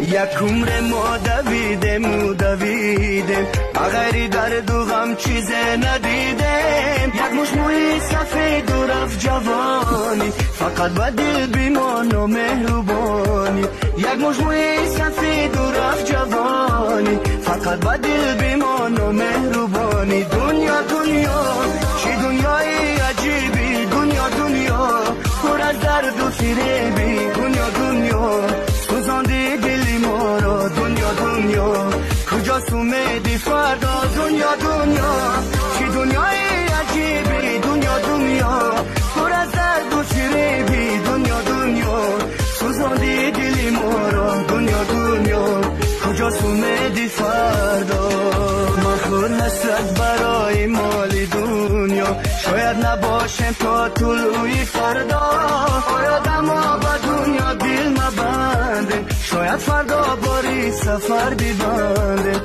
Як умре мо давидему давидем, ба ғайри дарду ғам чизе надидем. Як мушт мӯи сафеду рафт ҷавонӣ, фақат ба дил бимону меҳрубонӣ. Як мушт мӯи сафеду рафт ҷавонӣ, фақат ба дил бимону меҳрубонӣ. Дунё, дунё, чӣ дунёи аҷибӣ, дунё, дунё, пур аз дарду фиребӣ. Дунё, дунё, сӯзонди дили моро, дунё, дунё, куҷост умеди фардо? Дунё, дунё, чӣ дунёи аҷибӣ, дунё, дунё, пур аз дарду фиребӣ. Дунё, дунё, сӯзонди дили моро, дунё, дунё, куҷост умеди фардо? Махӯр ҳасрат барои моли дунё, шояд набошем то тулӯи фардо. Оё дамо ба дунё дил мабандем, шояд фардо бори сафар бибандем.